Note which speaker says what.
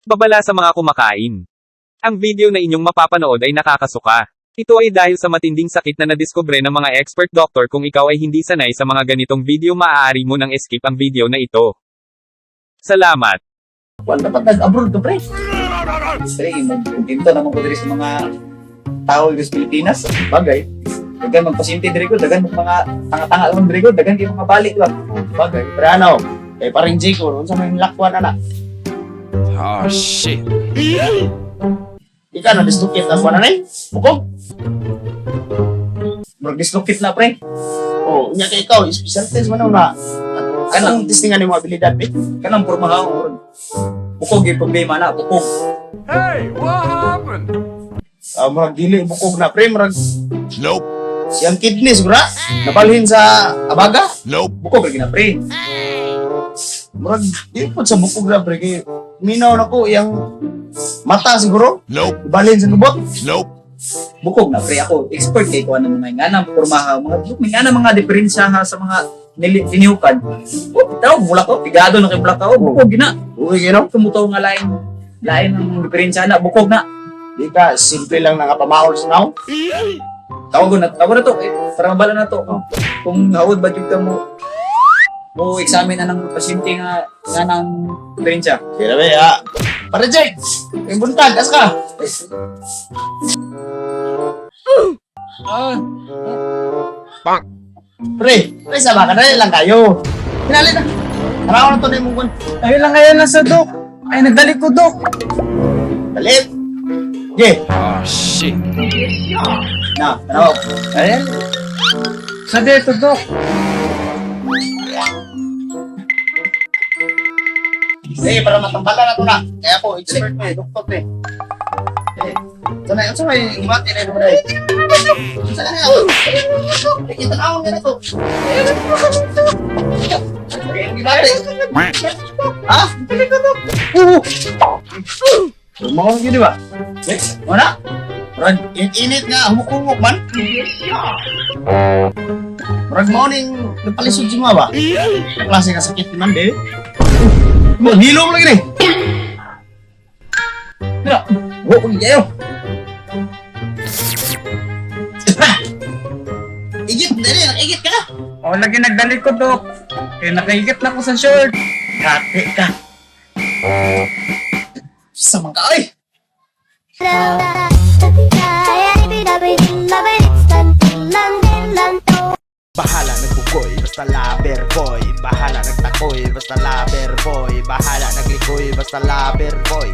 Speaker 1: Babala sa mga kumakain. Ang video na inyong mapapanood ay nakakasuka. Ito ay dahil sa matinding sakit na nadiskubre ng mga expert doctor. Kung ikaw ay hindi sanay sa mga ganitong video, maaari mo nang skip ang video na ito. Salamat.
Speaker 2: Wala, dapat nag-abroad ka, pre.
Speaker 3: Pre, magpuntinto naman ko diri sa mga tao diri sa Pilipinas.
Speaker 2: Bagay.
Speaker 3: Dagan magpasyente diri ko, dagan mag mga tanga-tanga lang diri ko, dagan kay mga balik ba.
Speaker 2: Bagay. Pre, ano? Kay paring Jiko, unsa may lakwan ana?
Speaker 4: Oh shit.
Speaker 2: Ika na dislocate ang kuan na eh. Bukog.
Speaker 3: Murag dislocate na, pre.
Speaker 2: Oh, unya kay ikaw, special test man na. Kanang testingan nimo abilidad, pre.
Speaker 3: Kanang porma ka murag bukog yung problema na, bukog.
Speaker 4: Hey, what happened?
Speaker 2: Ah, murag dili bukog na, pre, murag
Speaker 4: Nope.
Speaker 2: siyang kidneys bra. Nabalhin sa abaga.
Speaker 4: Nope.
Speaker 3: Bukog lagi na, pre.
Speaker 2: Murag di pod sa bukog na, pre, kay minaw na ko iyang mata siguro.
Speaker 4: Nope.
Speaker 2: Balhin sa lubot.
Speaker 4: Nope.
Speaker 3: Bukog na, pre. Ako expert kay ko ano mga nga porma ha, mga may nga mga diferensya ha sa mga linihukan. Oh, tao bulak ko, pigado na kay bulak ko, bukog gina.
Speaker 2: Uy, you know?
Speaker 3: Tumutaw nga lain lain ang diferensya na, bukog na.
Speaker 2: Di ka, simple lang nakapamaol sa now.
Speaker 3: Tawag na to, eh, para mabala na to. Kung hawod ba jud ka mo mo examine na ng pasyente nga nga ng diferensya.
Speaker 2: Kaya ba, ah. Pare Jake, yung buntag, as ka.
Speaker 4: Ah. Bang.
Speaker 2: Pre, pre, sama ka na lang kayo. Pinali na. Taraw na to na yung mungkon.
Speaker 5: Ayun lang ngayon nasa dok. Ay, nagdalik ko, dok.
Speaker 2: Dalit. Ge,
Speaker 4: Oh shit.
Speaker 3: Na, tanaw. Ayun.
Speaker 5: Sa dito, dok.
Speaker 2: eh, para matambalan na to na. Kaya ako, expert na eh, doktor na eh. Eh, sana yun, sa may umati na yun mo na eh. Saan na yun? Eh, kita na akong ganito. Gibate. Ha? Oo. Lumawag yun, di ba?
Speaker 3: Eh, wala.
Speaker 2: Murag, init nga, humukungok man. Murag mao ning nagpalisod si mga ba? Klase nga sakit man, di. Mo, hilo mo lagi ni.
Speaker 3: Na. Wo ko yayo.
Speaker 2: Igit, dali, nakigit ka.
Speaker 5: O, lagi nagdalik ko, dok. Eh, nakaigit na ko sa short.
Speaker 2: Kate ka. Samang ka, ay!
Speaker 6: Bahala nagbukoy, basta lover boy. Bahala nagtakoy, basta lover boy. Bahala naglikoy, basta lover boy.